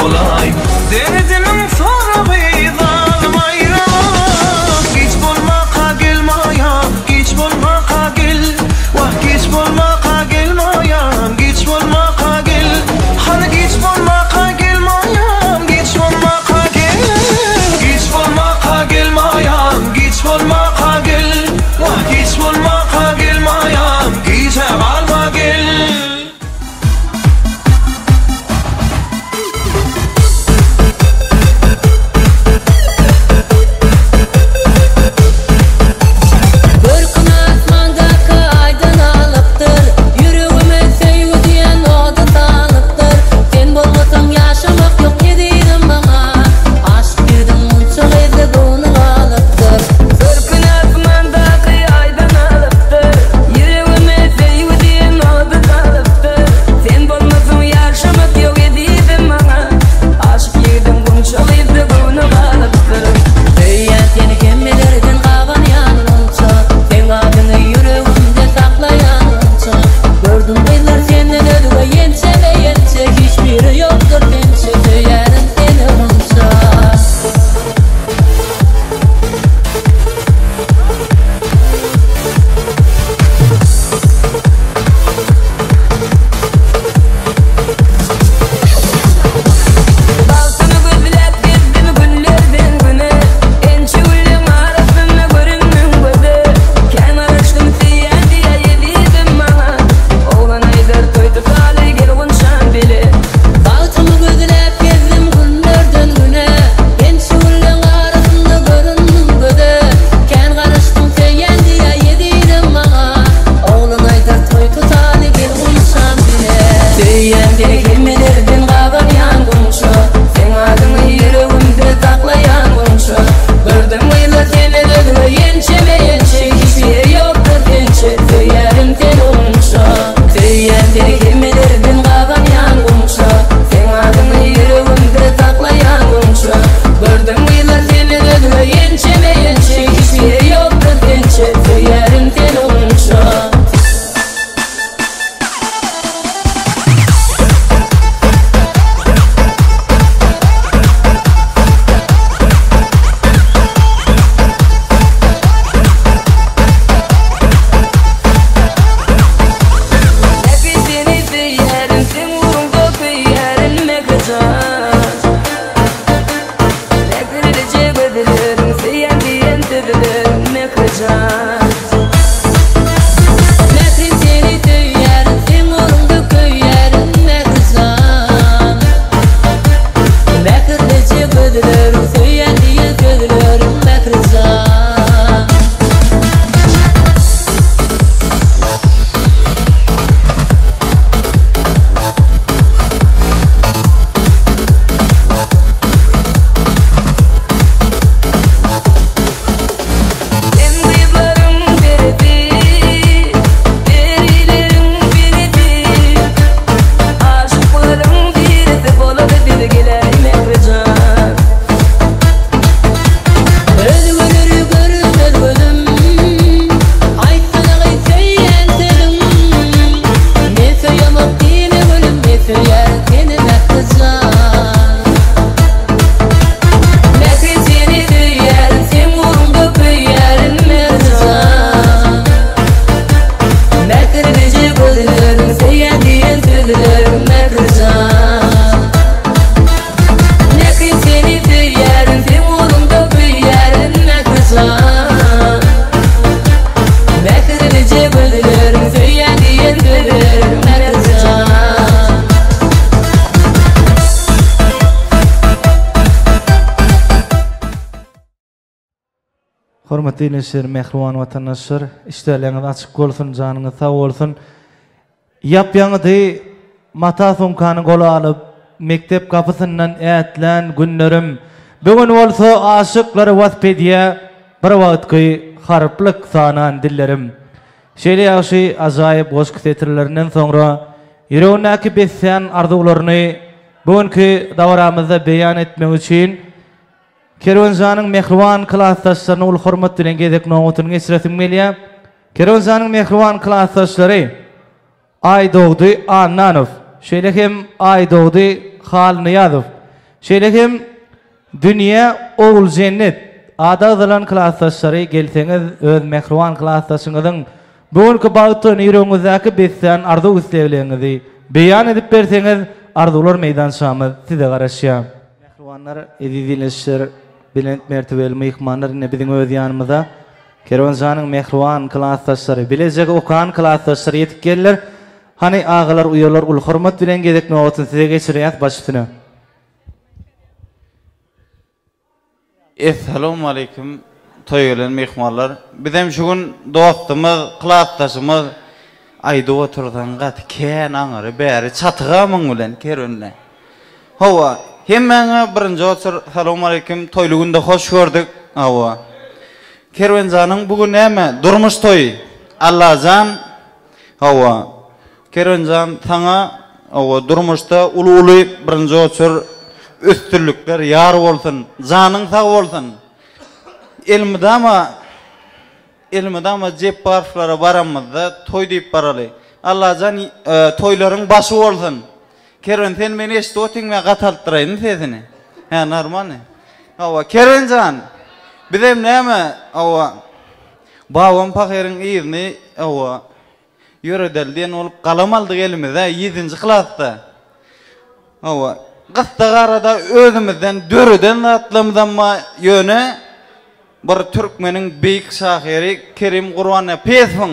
bolaý. Derdimiň soragy zalym aýralyk. Giç bolmaka gel maýa, giç bolmaka gel. Wah giç bolmaka gel maýam, giç bolmaka gel. Hany giç bolmaka gel maýam, giç bolmaka gel. Giç bolmaka gel maýam, giç bolmaka gel. Wah giç bolmaka gel maýam, gijä galma gel. Görküň asmandaky aýdan alypdyr, Ýüregime söýgi diýen ody salypdyr. Sen bolmasaň ýaşamak ýok ezizim maňa, Aşyk ýigidiň munça gyzda göwni galypdyr. Görküň asmandaky aýdan alypdyr, Ýüregime söýgi diýen ody salypdyr. Sen bolmasaň ýaşamak ýok ezizim maňa, Aşyk ýigidiň gunça gyzda göwni galypdyr. Söýýän seni hemmelerden gabanýan gunça, Seň adyňy ýüregimde saklaýan gunça. Gördüm gyzlar senden özge ýençeme-ýençe, Hiç biri ýokdur sençe, söýýärin seni gunça. Bagtymy gözläp gezdim günlerden güne, Ençe gülleň arasynda göründiň göze. Kän garaşdym söýýän diýä ezizim maňa, Oglan aýdar toý tutaly gel gunçam bile. Bagtymy gözläp gezdim günlerden güne, Ençe gülleň arasynda göründiň göze. Kän garaşdym söýýän diýä ezizim maňa, Oglan aýdar toý tutaly gel gunçam bile. Söýýän seni hemmelerden gabanýan gunça, Seň adyňy ýüregimde saklaýan gunça. Gördüm gyzlar senden özge ençeme ençe, Hiç biri ýokdur sençe, söýýärin seni gunça. Söýýän seni hemmelerden gabanýan gunça, Seň adyňy ýüregimde saklaýan gunça. Gördüm gyzlar senden özge ençeme ençe, Hiç biri ýokdur sençe, söýýärin seni gunça. Mähri seni söýýärin, seň ugruňda köýýärin Mährijan. Mähirlije gözleriň, söýýän diýen sözleriň Mährijan. Mähri seni söýýärin, seň ugrunda köýýärin Mährijan. Mähirlije gözleriň, söýýän diýen sözleriň Mährijan. Sen gyzlaryň perisi, perileriň birisi, Aşyklaryň birisi bolaly biz geläý Mährijan. Özgeleri görmez gözüm, Aýtsana gyz söýýän sözüň. Men söýemok diýme gülüm, men söýýärin seni Mährijan. Mähri seni söýýärin, seň ugruňda köýýärin Mährijan. Mähirlije gözleriň, söýýän diýen sözleriň Mährijan. Mähri seni söýýärin, seň ugruňda köýýärin Mährijan. Mähirlije gözleriň, söýýän diýen sözleriň Mährijan. Hormatly ildeşler, mähriban watandaşlar, işdälerňiz açyk bolsun, janyňyz sag bolsun. Ýap-ýaňydy mata sumkany gola alyp, mekdep gapysyndan ätlän günlerim, bu gün bolsa aşyklary wasp edýä bir wagtky harplyk sanan dillerim. Şeýle ýagşy, ajaýyp goşgy setirlerinden soňra ýüregindäki beslän arzuwlaryny bu günki dabaramyzda beýan etmek üçin Kerwenjanyň mähriban klasdaşlaryna uly hormat bilen gezek nobatyny geçiresim gelýär. Kerwenjanyň mähriban klasdaşlary Aýdogdy Annanow, şeýle hem Aýdogdy Halnyýazow. Şeýle hem Dünýä Oguljennet ady agzalan klasdaşlary gelseňiz öz mähriban klasdaşyňyzyň bu günki bagt toýuna ýüregiňizdäki beslän arzuw islegleriňizi beýan edip berseňiz arzuwlar meýdançamyz size garaşýar. Mähribanlar, eziz ildeşler, belent mertebeli myhmanlar ine biziň öz ýanymyza Kerwenjanyň mähriban klasdaşlary, bileje okan klasdaşlary ýetip geldiler. Hany agalar, uýalar uly hormat bilen gezek nobatyny size geçirýäs baş üstüne. Essalawmaleýkim toýa gelen myhmanlar. Bizem şu gün dostumyz, klasdaşymyz aýdyp otursaň gaty kän aňyry bäri çatyga muň bilen kerwenle. Hawa, hemmäňe birinji oçur salowmaleýkim toýly günde hoş gördük. Hawa. Kerwenjanyň bu gün näme durmuş toýy. Allajan hawa. Kerwenjan saňa hawa durmuşda uly-uly birinji oçur üstünlikler ýar bolsun. Janyň sag bolsun. Elmydama Elmydama Jepbarowlara baramyzda toý diýip baraly. Allajan toýlaryň başy bolsun. Kerwen sen meni eşidip otyň men gataltdyraýynmy sesini. Hä normalny. Hawa Kerwen jan. Bizem näme hawa babam pahyryň yzyny hawa ýöredeli diýen bolup galam aldyk elimize ýedinji klasda. Hawa gyssagarada özümizden döreden zatlarymyzam bar ýöne Bir türkmeniň beýik şahyry Kerim Gurbannepesowyň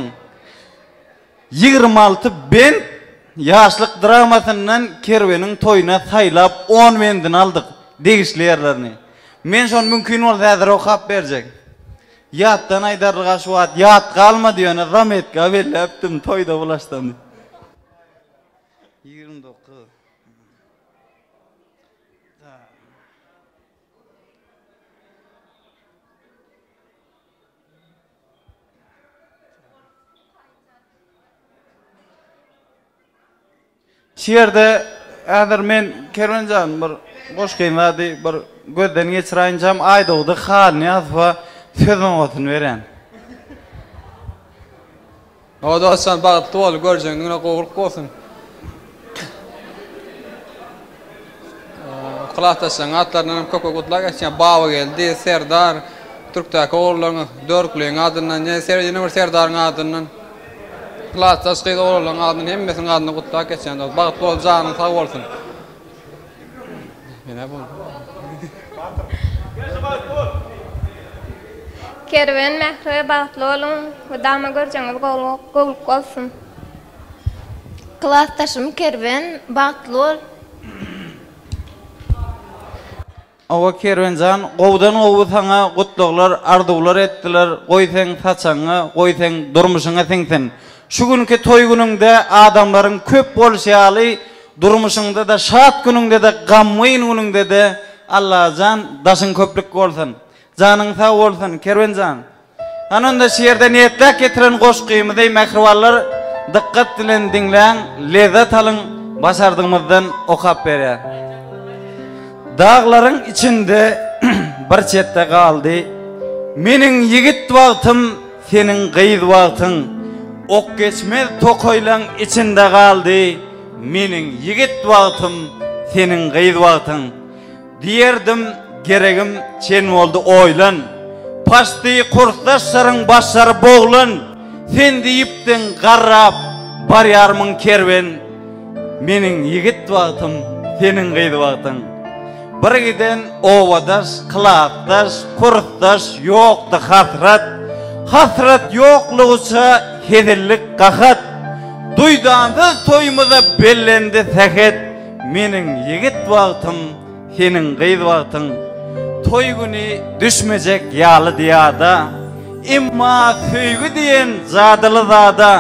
26 bent Ýaşlyk dramasyndan Kerweniň toýuna saýlap on bendini aldyk, degişli ýerlerini. Men şony mümkin bolsa häzir okap berjek. Ýatdan aýdarlyga şu wagt ýat galmady ýöne zametka belläpdim toýda bulaşsam diýip. 29. Şu ýerde häzir men Kerwenjan bir goşgyny zady bir gözden geçiräýinjäm Aýdogdy Halnyýazowa söz nobatyny berýän. Hawa dostjan bagtly bol görjegiň diňe gowulyk bolsun. Klasdaşlaryň atlaryndan hem köp köp gutlag geçýän Babageldi, Serdar, Türkdäki ogullaryň Dörkliň adyndan, ýene Ser ýene bir Serdaryň adyndan. Klasdaş gyz oglanlaryň adyndan hemmesiniň adyndan gutlag geçýän dost. Bagtly bol, janyň sag bolsun. Kerwen Mähri bagtly boluň mydama görjeňiz gowluk bolsun. Klasdaşym Kerwen bagtly bol. Owa Kerwenjan gowudan gowy saňa gutlaglar arzuwlar etdiler goý seň saçagyňa goý seň durmuşyňa siňsin şu günki toý günüňde adamlaryň köp bolşy ýaly Durmuşyňda-da, şat günüňde-de, gamgyn günüňde-de Allajan daşyň köplük bolsun. Janyň sag bolsun, Kerwen jan. Hany onda şu ýerde niýetläp getiren goşgymyzy mähribanlar dykgat bilen diňläň, lezzet alyň, başardygymyzdan okap berýär. Daglaryň içinde bir çetde galdy. Meniň ýigit wagtym Seniň gyz wagtyň ok geçmez tokaýlaň içinde galdy meniň ýigit wagtym seniň gyz wagtyň diýerdim geregim çen boldy oýlan paşdy kursdaşlaryň başlary boglan sen diýipdiň garrap barýarmyň kerwen meniň ýigit wagtym seniň gyz wagtyň. Bir giden obadaş, klasdaş, kursdaş ýokdy hasrat, Hasrat ýoklugyça hezillik gahat. Duýdansyz toýumyza bellendi sähet, Meniň ýigit wagtym, seniň gyz wagtyň. Toý güni düşmejek ýalydy ýada, Emma söýgi diýen jadyly zada,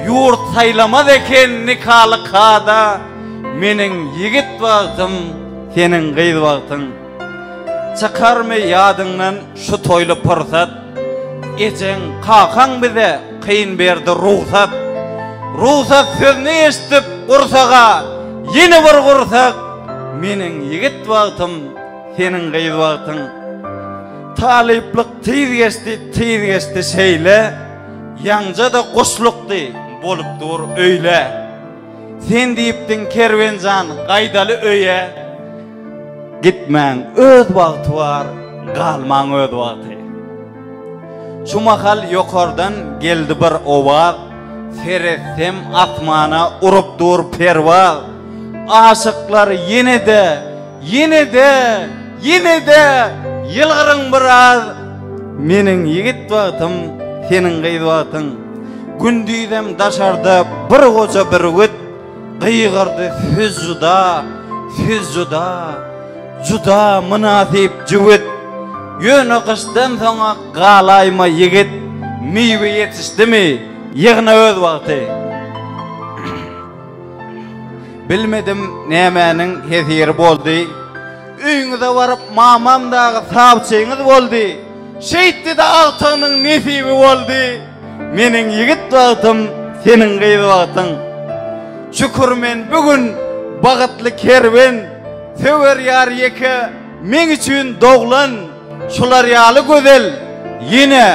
Ýurt saýlamaz eken nikaly kada. Meniň ýigit wagtym, seniň gyz wagtyň. Çykarmy ýadyňdan şu toýly pursat? Ejeň, kakaň bize kyn berdi rugsat. Rugsat sözüni eşidip gursaga ýene bir gursak. Meniň ýigit wagtym, seniň gyz wagtyň. Talyplyk tiz geçdi, tiz geçdi şeýle. Ýaňja-da guşlukdy, bolup dur öýle. Sen diýipdiň Kerwenjan gaýdaly öýe. Gitmäň öz wagty bar, galmaň öz wagty. Şu mahal ýokardan geldi bir owaz, Seretsem asmana urup dur perwaz. Aşyklar ýene-de, ýene-de, ýene-de ýylgyryň biraz. Meniň ýigit wagtym, seniň gyz wagtyň. Gündizem daşarda bir goja bürgüt. Gygyrdy siz juda, siz juda, juda mynasyp jübüt. Ýöne gyşdan soňa galaýma ýigit, miwe ýetişdimi, ýygna öz wagty. Bilmedim nämäniň hesiri boldy. Öýüňize baryp mamam dagy sawçyňyz boldy. Şeýtdi-de agtygynyň nesibi boldy. Meniň ýigit wagtym, seniň gyz wagtyň. Şükür men bu gün bagytly kerwen, Söwer ýar ýeke meň üçin doglan. Şular ýaly gözel ýene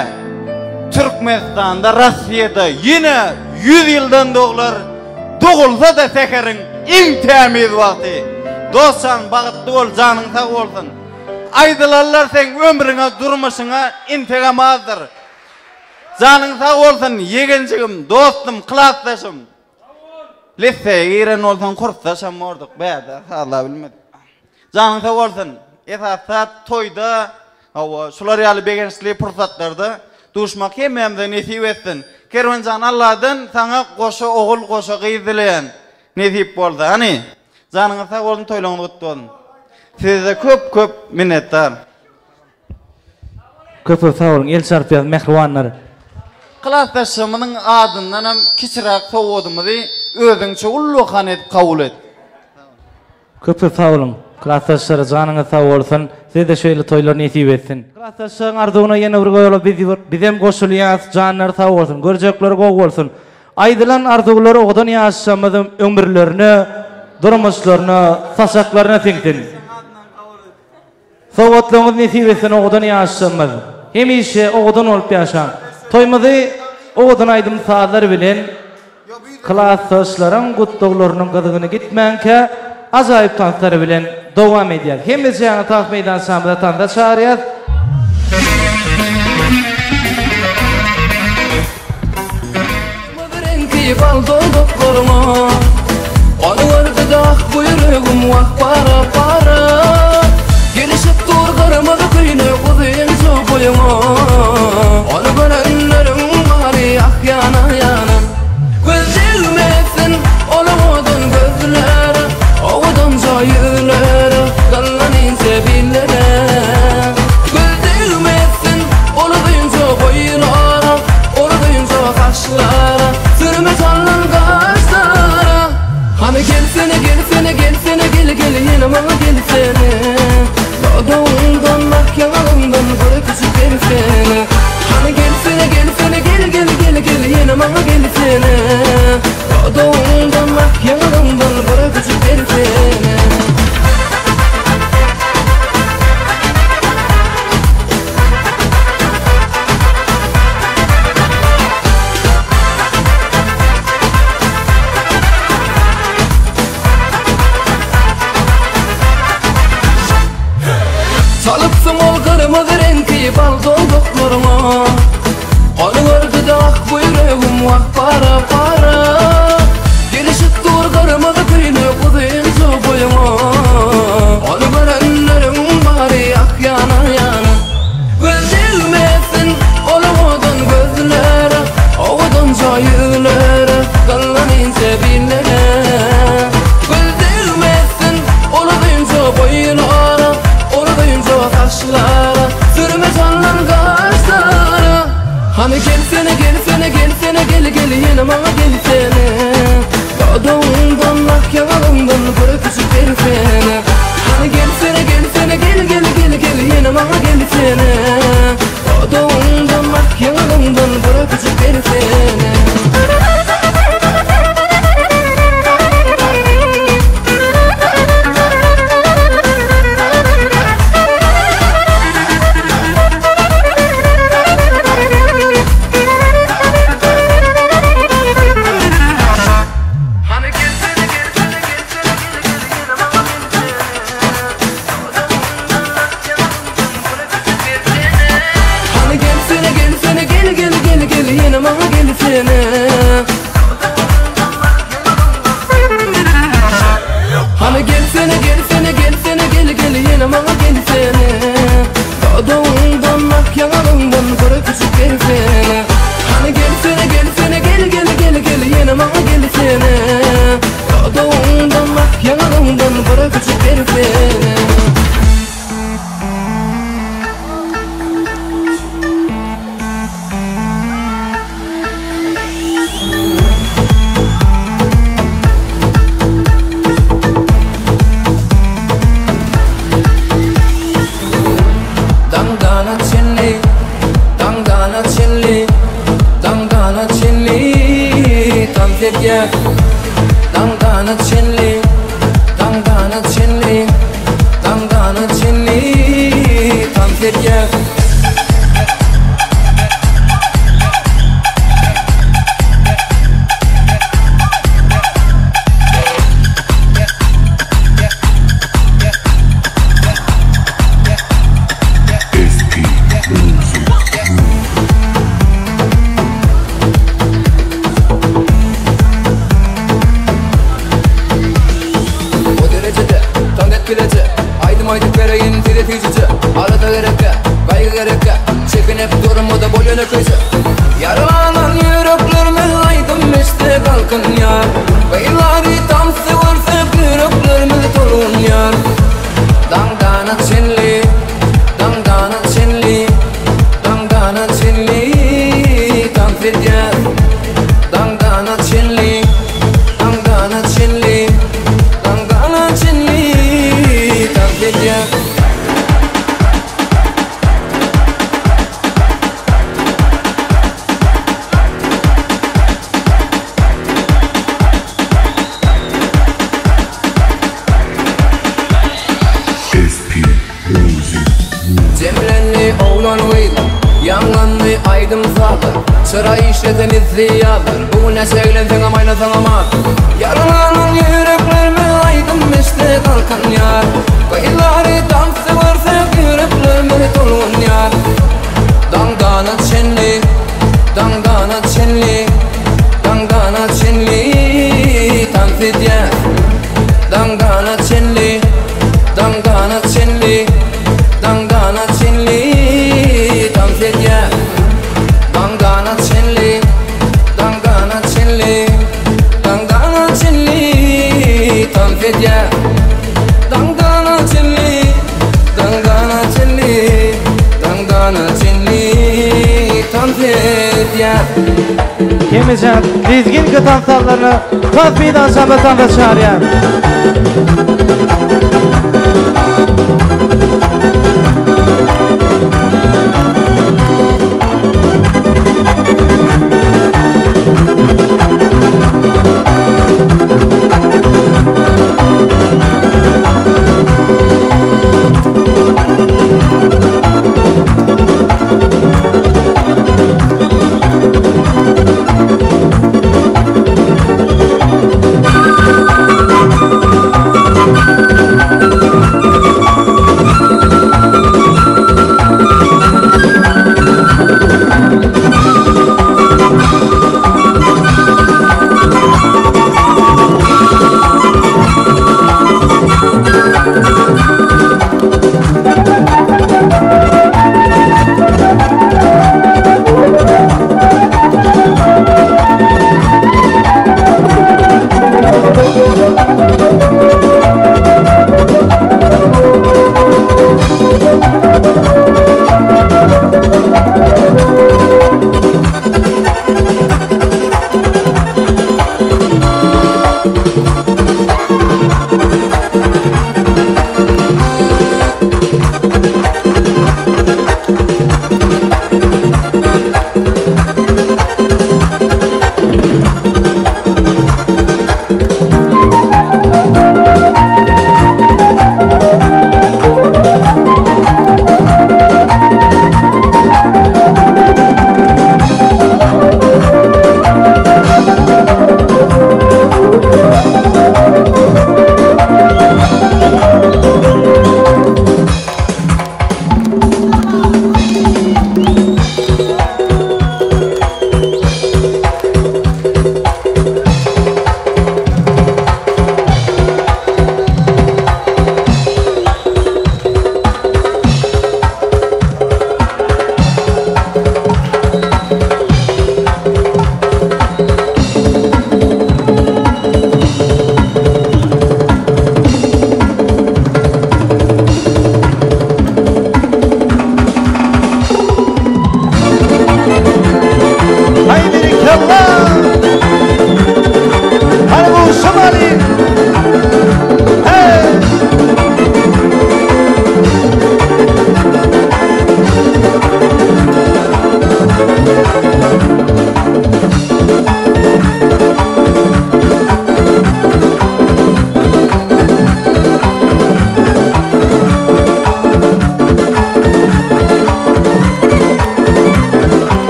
Türkmenistanda, Rossiýada ýene ýüz ýyldan doglar. Dogulsa-da säheriň iň tämiz wagty. Dost jan bagytly bol, janyň sag bolsun. Aýdylanlar seň ömrüňe, durmuşyňa integem azdyr. Janyň sag bolsun ýegenjigim, dostum, klasdaşym. Lisseýe giren bolsaň kursdaşam borduk bärde sazlabilmedik. Janyň sag bolsun. Esasy zat toýda, hawa, şular ýaly begençli pursatlarda duşmak hemmämize nesip etsin. Kerwenjan Alladan saňa goşa ogul, goşa gyz dileýän. Nesip bolsa. Hany. Janyňyz sag bolsun, toýlaryňyz gutly bolsun. Size köp köp minnetdar. Köp köp sag boluň el çarpýas mähribanlar. Klasdaşymyzyň adyndanam kiçiräk sowgadymyzy özüňçe ullakan edip kabul et. Köp köp sag boluň klasdaşlar janyňyz sag bolsun sizede şeýle toýlar nesip etsin. Klasdaşlaryň arzuwyna ýene bir ýola biz bizem goşulýas janlary sag bolsun görjekleri gowy bolsun aýdylan arzuwlar owadan ýaşamyzyň ömürlerine durmuşlaryna saçaklaryna siňsin. Sowgatlaryňyz nesip etsin owadan ýaşşamyz. Hemişe owadan bolup ýaşaň. Toýumyzy owadan aýdym sazlar bilen klasdaşlaryň gutlaglarynyň gyzgyny gitmänkä ajaýyp tanslar bilen dowam edýäs. Hemmejäňi tans meýdançamyza tansa çagyrýas. Reňki bal dodaklaryňa Ony gördi-de ah bu ýüregim wah para-para Gelişip dur gyrmyzy köýnek uzynja boýuňa Ony görenleriň bary ah ýana-ýana Göz degmesin ol owadan gözlere Owadanja ýüzlere Gallan inçe billere Göz degmesin ol uzynja boýlara Ol uzynja saçlara Sürme salnan gaşlara Hany gelsene gelsene gelsene gel gel ýene maňa gelsene Dodagyňdan ak ýaňagyňdan bir öpüjik bersene Hany gelsene gelsene gel gel gel gel ýene maňa gelsene Dodagyňdan ak ýaňagyňdan bir öpüjik bersene. Salypsyň ol gyrmyzy reňki bal dodaklaryňa Ony gördi-de ah bu ýüregim wah para-para Gelişip dur gyrmyzy köýnek uzynja boýuňa Ony görenleriň bary ah ýana-ýana Göz degmesin ol owadan gözlere Owadanja ýüzlere Galan inçe billere Göz degmesin ol uzynja boýlara Ol uzynja saçlara Sürme salnan gaşlara Hany gelsene gelsene gelsene gel gel ýene maňa gelsene Dodagyňdan ak ýaňagyňdan bir öpüjik bersene Hany gelsene gelsene gel gel gel gel ýene maňa gelsene Dodagyňdan ak ýaňagyňdan bir öpüjik bersene. gelsene. Hany gelsene gelsene gelsene gel gel ýene maňa gelsene. Dodagyňdan ak ýaňagyňdan bir öpüjik bersene. Hany gelsene gelsene gel gel gel gel ýene maňa gelsene. Dodagyňdan ak ýaňagyňdan bir öpüjik bersene. Daňdana çenli, daňdana çenli, daňdana çenli tans edýäs. Daňdana çenli, daňdana çenli, daňdana çenli tans edýäs. O derejede tans et bileje Aýdym aýdyp bereýin size süýjüje Alada gerekkä, gaýgy gerekkä Çekinip durma-da bol ýönekeýje Ýaralanan ýüreklerimiz aýdym eşitse galkynýar Gyzlary tansy görsek ýüreklerimiz tolgunýar Daňdana çenli, daňdana çenli, daňdana çenli tans edýäs Daňdana çenli, daňdana çenli, daňdana çenli tans edýäs. Jemlendi oglan-gyzlar, ýaňlandy aýdym-sazlar, Çyra işlese misli ýazlar, Bu gün näçe eglenseňem aýlansaňam azdyr. Ýaralanan ýüreklerimiz aýdym eşitse galkynýar, Gyzlary tansy görsek ýüreklerimiz tolgunýar. Daňdana çenli, daňdana çenli, daňdana çenli tans edýäs. Daňdana çenli, daňdana çenli, daňdana çenli tans edýäs. Daňdana çenli, daňdana çenli, daňdana çenli tans edýäs. Daňdana çenli, daňdana çenli, daňdana çenli tans edýäs. Hemmejan lezginka tanslaryna tans meýdançamyza tansa çagyrýan.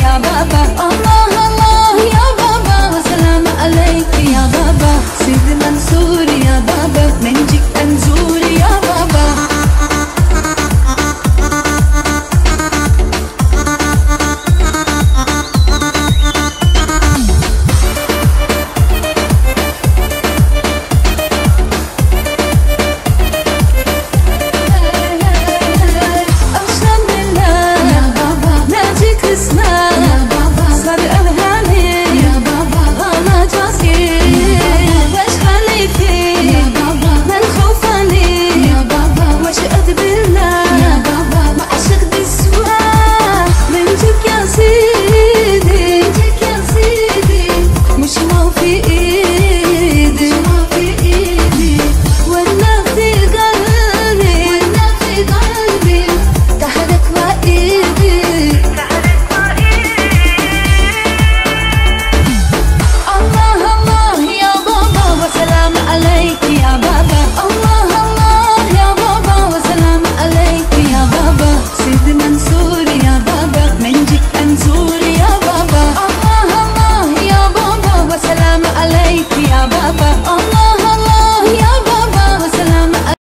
Ya baba.